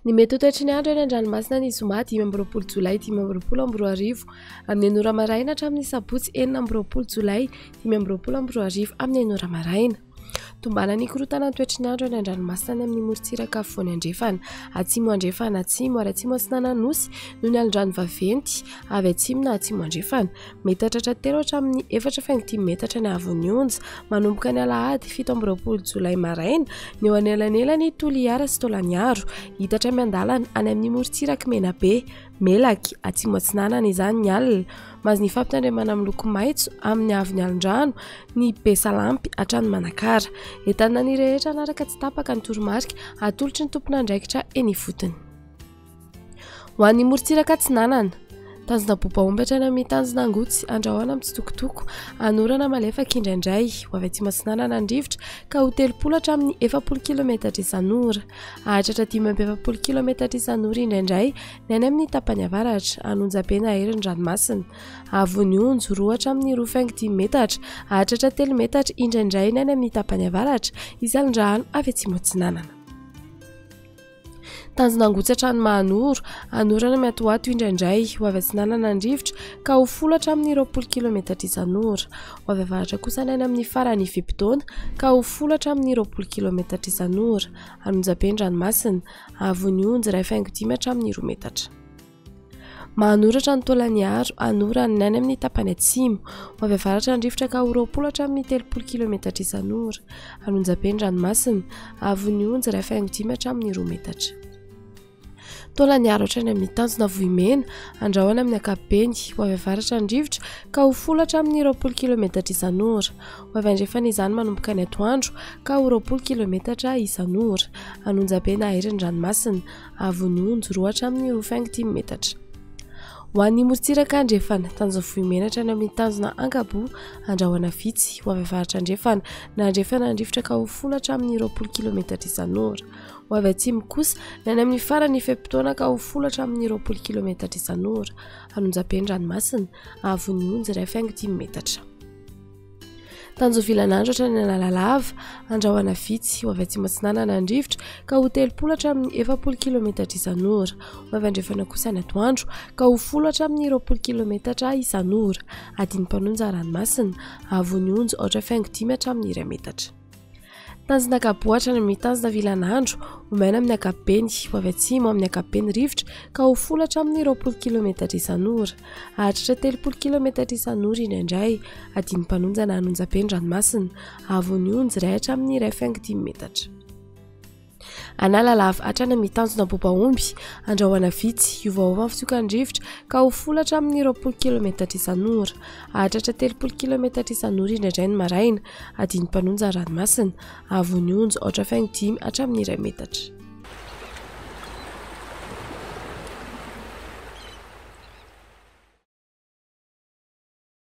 Ny mety ho toetry ny andro eny an-dranomasina ny zoma 25 jolay 2025 amin'ny enina ora maraina hatramin'ny sabotsy 26 jolay 2025 amin'ny enina ora maraina. Tombana ny korontana ny toetry ny andro eny an-dranomasina any amin'ny morontsiraka afovoany andrefana, atsimo andrefana, atsimo ary atsimo atsinanan'ny Nosy noho ny alondrano vaventy avy atsimo na atsimo andrefana. Mety hahatratra 3 hatramin'ny 4,5 metatra ny haavon'ny onja manomboka ny alahady 27 jolay maraina ny eo anelanelan'i Toliara sy Taolagnaro. Hitatra miandalana any amin'ny morontsirak'i Menabe, Melaky, atsimo atsinanana izany ny alina. Mahazo ny fampitandremana miloko maitso amin'ny haavon'ny alondrano ny Besalampy hatrany Manakara. Entanina ny rehetra hanaraka tsy tapaka ny toromarika atolotry ny tompon'andraikitra eny ifotony. Ho an'ny morontsiraka atsinanana, tanjona bobaomby hatrany amin'ny tanjona angotsy, andrahoana mitsitokotoko, anorana malefaka indraindray, ho avy atsimo atsinanana ny rivotra ka ho 30 hatramin'ny 40 kilometatra isan'ora. Hahatratra 45 kilometatra isan'ora indraindray ny any amin'ny tapany avaratra, an'Onjabe na Hery ny ranomasina. Haavon'ny onjo, 2 hatramin'ny 2,5 metatra, hahatratra 3 metatra indraindray ny any amin'ny tapany avaratra, isan'ny avy atsimo atsinanana. Tanjona angotsy hatrany Mahanoro, anorana miatoato indraindray, ho avy atsinanana ny rivotra ka ho 10 hatramin'ny 20 kilometatra isan'ora. Ho avy avaratra kosa ny any amin'ny faran'ny fe-potoana ka ho 10 hatramin'ny 20 kilometatra isan'ora. An'Onjabe ny ranomasina, Haavon'ny onjy 1,5 hatramin'ny 2 metatra. Mahanoratra ny Taolagnaro, anorana ny any amin'ny tapany atsimo. Ho avy avaratra ny rivotra ka ho 20 hatramin'ny 30 kilometatra isan'ora. An'Onjabe ny ranomasina, haavon'ny onjy 1,5 hatramin'ny 2 metatra. Taolagnaro hatrany amin'ny tanjona Vohimena, andrahona amin'ny ankapobeny. Ho avy avaratra ny rivotra ka ho 10 hatramin'ny 20 kilometatra isan'ora. Ho avy andrefana izany manomboka ny atoandro ka ho 20 kilometatra isan'ora. An'Onjabe na Hery ny ranomasina, haavon'ny onjy 2 hatramin'ny 2,5 metatra. Ho an'ny morontsiraka andrefana, tanjona Vohimena hatrany amin'ny tanjona Ankaboa, andrahona vitsy. Ho avy avaratra andrefana na andrefana ny rivotra ka ho 10 hatramin'ny 20 kilometatra isan'ora. Ho avy atsimo kosa, ny any amin'ny faran'ny fe-potoana ka ho 10 hatramin'ny 20 kilometatra isan'ora. An'Onjabe ny ranomasina, haavon'ny onjy 1,5 metatra. Tanjovilanandro hatrany Analalava, andrahona vitsy, ho avy atsimo atsinanana ny rivotra ka ho 30 hatramin'ny 40 kilometatra isan'ora. Ho avy andrefana kosa ny atoandro ka ho 10 hatramin'ny 20 kilometatra isan'ora. Adin'ny mpanonja ranomasina, haavon'ny onjy 4,5 hatramin'ny 1 metatra. Tanjona Gabo hatrany amin'ny tanjona Vilanandro, ho maina amin'ny ankapobeny, ho avy atsimo amin'ny ankapobeny rivotra ka ho 10 hatramin'ny 20 kilometatra isan'ora. Hahatratra 30 kilometatra isan'ora indraindray. Adin'ny mpanonja na an'onjabe ny ranomasina. Haavon'ny onjy 1 hatramin'ny 1,5 metatra. Analalava hatrany amin'ny tanjona Bobaomby, andrahona vitsy, hiovaova ny fitsokan'ny rivotra ka ho 10 hatramin'ny 20 kilometatra isan'ora. Hahatratra 30 kilometatra isan'ora indraindray ny maraina. Adin'ny mpanonja ranomasina, haavon'ny onjy 4,5 hatramin'ny 1 metatra.